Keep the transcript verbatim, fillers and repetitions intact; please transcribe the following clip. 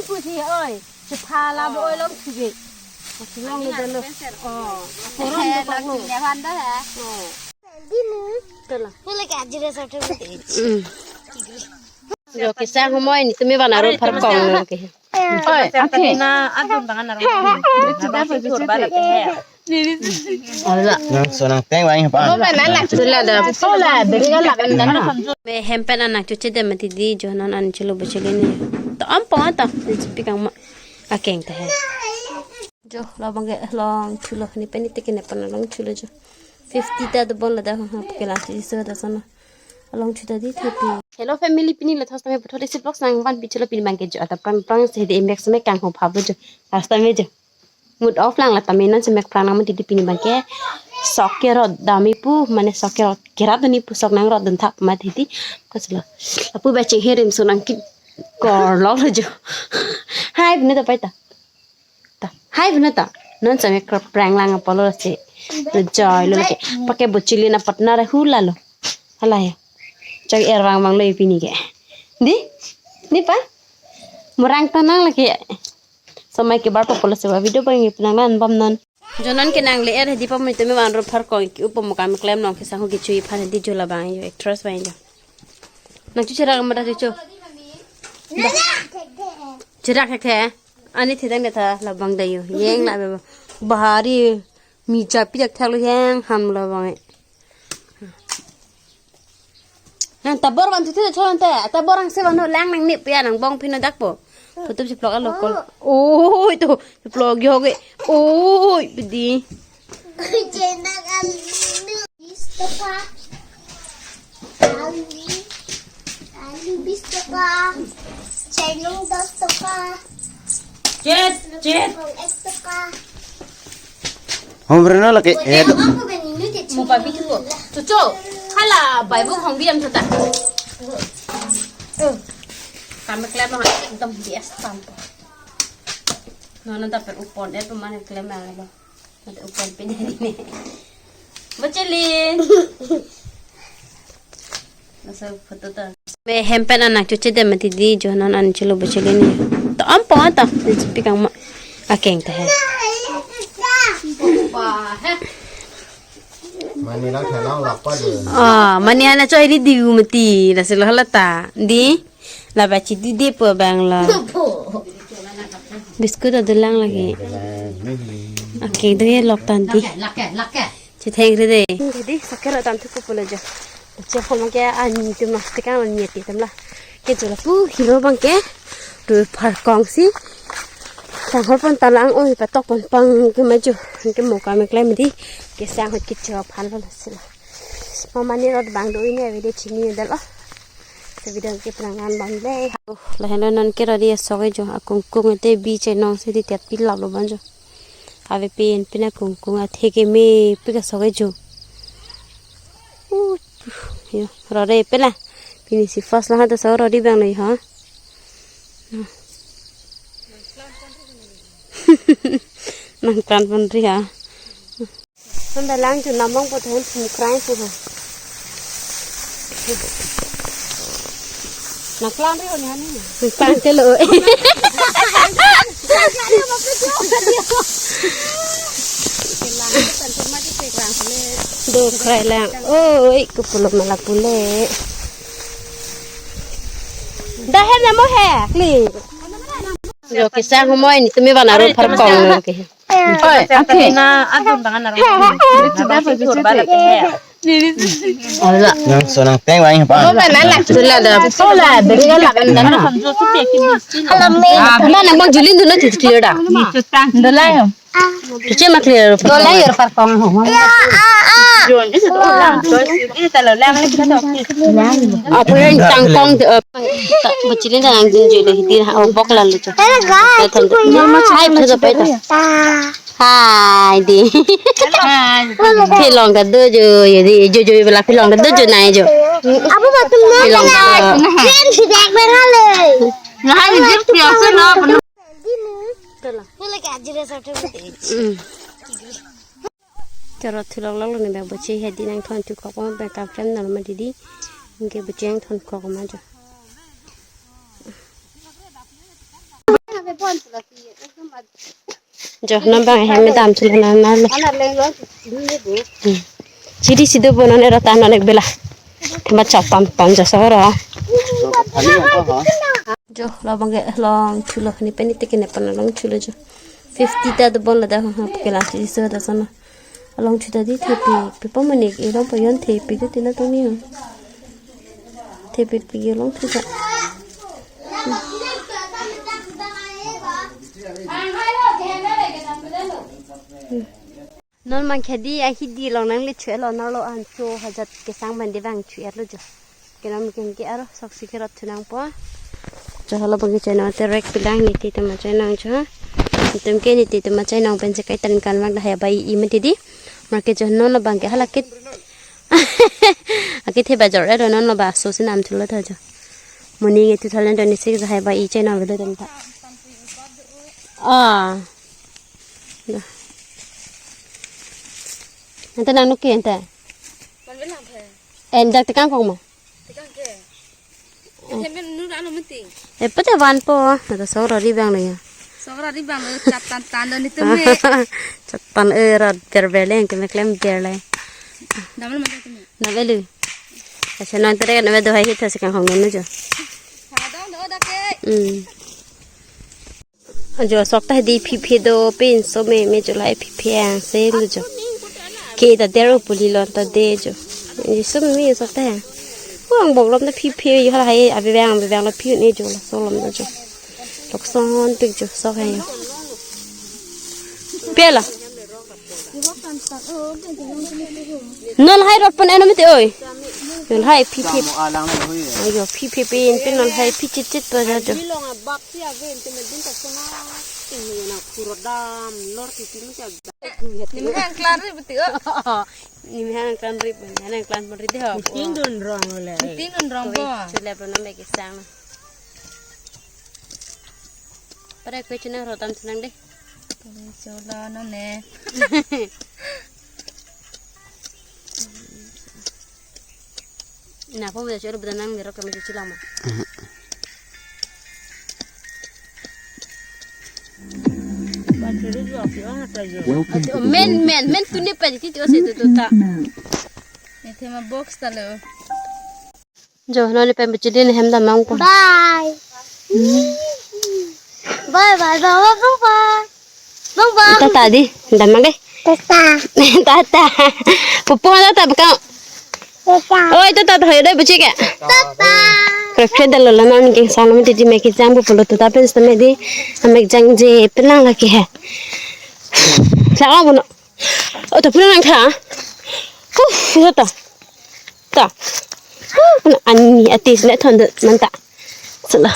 Puthi oi, chepha la bo oi long thuge. Long le dalo. Oh, koron to pang lo. Oh. Dinu. Tela. Nila ke ajire sa thum. Mm. Jo, kesang humoi ni tumi bana ro phar kong lo ke. Oi, okay. Na adun bangan na ro. Ala. Nang sonang teng wang pa. Tula da. Tula, beri ka lakan dan. Me hem pen anak cuci de mati di jo non an chilo bocili ni. To ampong ata. Pikang ma. Akeng ta he. Jo, labang ke long chulo ni pen ni teke ne pan long chulo jo. Fifty ta do bon la da ha pake la ti so da sana. Long chu ta di thirty. Hello family, pini la thos tame puthot isi vlog sang van bichelo pini bangke jo ata prang prang se de imek semek kang ho phab jo. Last time jo. Mood off lang la tame non semek prang nang mati di pini bangke. Sok ke rot dami pu mane sok ke rot kerat ni pu sok nang rot dun thap mati di. Koslo. Apu baching herim so nang ki kor lok lo jo. Hai bne ta pai ta. Ta, hai bne ta. Non same kra prang lang apolo si. To joy lo lake. Pake bocili na partner hula lo. Hala ya. Chak er vang vang lo ipini ke. Di? Ni pa? Murang tanang lake. Somai ke bar apolo si ba video bang ipnang nan bom non. Jo non ke nang le er di pa mo tumi van ro phar kong ki upo mo kam klem long ke sang ho ki chui phan di jo labang jo actress bang jo. Nang chu cherak mada chu chu. Cherak ke. Ani thedang de tha labang da yo. Yeng la be bahari mi japi jak thak lo yeng ham labang e. Nang tabor van thu thu chon te. Tabor ang se van no lang nang nip ya nang bong pino dak po. Tutup si vlog alo kol. Oi to vlog yo ke. Oi bidi. Bis taka. Alu, alu bis taka. Chenglong dos taka. Chet, chet. Kong ek taka. Hom rena lake. Bote eh, ang ako ganinu te. Mo pa bitu ko. Chucho. Hala, bai bo khong biam thata. Kam klem mo ekdom bias tam. Nono ta per upon et man klem alo. Mate upon pin ni. Bocili. Masa foto ta. Me hem pen anak cuci de mati di jo non an chilo bocili ni. To ampong ata. Pikang ma. Akeng ta he. Mani lang thanang lakpa de. Ah, mani ana choi di diu mati. Lasi lo hala ta. Di. Laba chidi di po bang la. Biscuit adulang lagi. Oke, do ye lok tanti. Lake, lake, lake. Chitheng re de. Jadi, saker atan thu ko pula jo. Che hom ke ani tu mas tekan ani ti tam la. Ke jo lapu hero bang ke. Tu phar kong si. Sang hor pon talang oi patok pon pang ke maju. Ke mo kam klem di. Ke sang hot ke jo phan lo sila. Mama ni rot bang do ini video chini dal oh. Se video ke prangan bang dei. Lahen lo non ke rot di sok e jo akungkung te bi chenong si di tiat pilap lo bang jo. Ave pen pina kungkung athe ke me pika sok e jo. Uh, yo, rore pela. Pini si first la ha to so rore bang lo ha. Nang plan pon ri ha. Hon dalang chu namong po thon thum krai pu ha. Naklang ri hon hani. Naklang te lo. Do krai lang. Oi, kupulo malak pule. Dah he namo he, kli. Jo kesang humoi ni tumi bana ro phar kong lo ke. Oi, okay. Na adun bangan na ro. Ala. Nang sonang teng wang pa. Tula da. Tula, beri ka lakan dan. Halo me. Mana bang julin dulu tu clear da. Dula yo. Cuci mak clear. Dula yo phar kong ho. Ya, ah, ah. Jon, isi tu lang. Isi talo lang lagi kita tu. Apa yang tangkong tu, eh, tak, bocili na ang din jule hiti ha, oh, bok lalu tu. Hello, guys. Hai, tu tu pai tu. Hai, di. Hai. Pilong ka do jo, ya di, jo, jo, bela pilong ka do jo, nai jo. Apa betul? Pilong ka do. Yang sudah berhala. Nah, ini dia biasa lah. Tela. Nila ke ajire sa thum. Mm. Choro thulok lok lo ni bang boche he di nang thon thu kok ma bang kam frame na ma didi. Inke boche nang thon kok ma jo. Jo, non abang hem dam chulo na na lo. Hmm. Chiri si do bo non era ta non ek bela. Thema chap pam pam jo soro. Jo, labang ke long chulo ni pen ite kene pan long chulo jo. Fifty ta dobon ladak ha, ha, kelang chiri so da sana. Along chuta di thepi, pipa manik, ilong payon thepi tu tina tong ni. Thepi pi ilong chuta. Non abang ke di, ahi di long nangli chulo, nanglo an cho hajat kesang mandi abang chulo jo. Kenam ken ke aro sok si kerot thunang po. Jo, halabang ke chai nang te rek pilang, niti tema chai nang jo. Itum ke niti tema chai nang pen se kai tan kan mak dah ya bai i mati di. Marke jo non labang ke halakit. Akit he bajor ero non lo ba so si nam chulo tha jo. Muni nge two thousand twenty-six hai bai i chai nang velo tan ta. Ah. Dah. Ante nang nuke ante. Man bilang phe. En dak tekang kong mo. Tekang ke. Temen nu rano menti. Eh, pete van po. Ada sora ribang lo ya. Sora ribang lo, chatan tan dan itu me. Chatan eh rat berbeleng ke meklem berle. Damal menti itu me. Na belu. Asa non tere kan do hai hita sekang hong nu jo. Sadang do dak ke. Hmm. Ajo sok ta di phiphe do pen so me me jo lahai phiphe ang se lu jo. Ke ta dero puli lon ta de jo. Ni so me me sok ta. Wang bok lom ta phiphe yo lahai abi bang abi bang lo phi ne jo laso lom ta jo. Lok son pik jo sok hai. Pela. Non lahai rot pon eno mete oi. Non lahai phiphe. Ajo phiphe pen pen non lahai phi chit chit pa ja jo. Bilong abak si agen te medin ta sona. Tinggi na puro dam lor titi mi sa. Ni hang klan ri beti o. Ni hang klan ri, ni hang klan ri de ho. Tin dun rong le. Tin dun rong bo. Chule pro na me ke sang. Pare kue chunang rotam chunang de. Kue chula non ne. Na po me chula buda nang nirok kami chula ma. Welcome to the Men, men, men tuni pa di titi ose tu tu ta. Ni thema box ta lo. Jo, non ne pen bechili ne hem damnang po. Bye. Bye, bye, bye, bye, bye, bye. Bye, bye. Tata di, damnang de. Tata. Tata. Pupu tata baka. Tata. Oi, tata to hoy doi bechike. Tata. Kre kre dalo la non ke sang non titi me ke jang pupu lo tata pen sta me di. Amek jang je penang lagi he. Sa ko bono. Oh, ta pulang nang tha. Huh, ya ta. Ta. Huh, ani atis le thon de man ta. Sala.